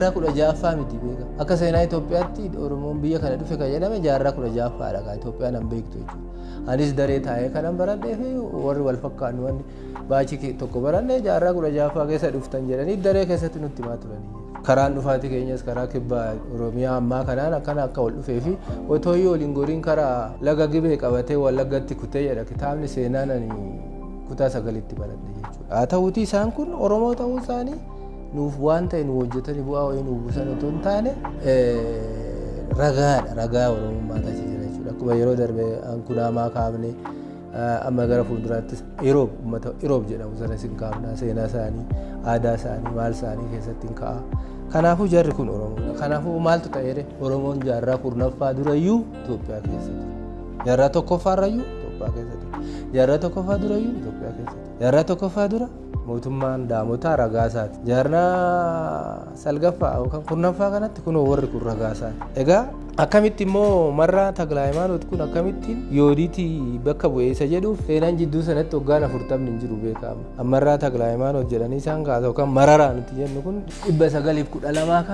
16ffaa miti beeka. Akka seenaa Itoophiyaatti Oromoon biyya kana dhufe kan jedhame jaarraa 16ffaadha kan Itoophiyaan an beektu jechuudha. Anis daree taa'ee kanan baradhee fi warri wal fakkaannu wanni baachii tokko baranne jaarraa 16ffaa keessa dhuftan jedhanii daree keessatti nutti himaa turanii. Karaan dhufaatii keenyas karaa kibba Oromiyaa ammaa kanaan akkana akka wal dhufee fi otoo iyyuu waliin goriin karaa laga Gibee qabatee Wallaggatti kutee jedha kitaabni seenaan ani kutaa 9tti baradhe jechuudha. Haa ta'uutii isaan kun Oromoo ta'uu isaanii nuuf waan ta'e nu hojjetanii bu'aa wayii nuuf buusan otoo hin taane ragaadha, ragaa Oromummaa taasise jira jechuudha. Akkuma yeroo darbe Ankunaamaa kaafne, amma gara fuulduraattis Iroob, uummata Iroob jedhamu sana isin kaafna, seenaa isaanii, aadaa isaanii, maal isaanii keessatti hin ka'a. Kanaafuu jarri kun Oromoodha. Kanaafuu maaltu ta'eere? Oromoon jaarraa 10ffaa durayyuu Itoophiyaa keessa ture. Jaarraa 1ffaarrayyuu Itoophiyaa keessa ture. Jaarraa 1ffaa durayyuu Itoophiyaa keessa ture. Jaarraa 1ffaa dura mootummaan Daamotaa ragaa isaati. Jaarraa 9ffaa yookaan 10ffaa kanatti kunoo warri kun ragaa isaati. Egaa akkamitti immoo Marraa Taklaayimaanoot kun akkamittiin Yoodiitii bakka bu'ee isa jedhuuf seenaan jidduu sanatti waggaan 40 hin jiru beekama. Marraa Taklaayimaanoot jedhanii isaan kaasa yookaan Mararaa nuti jennu kun 912 kan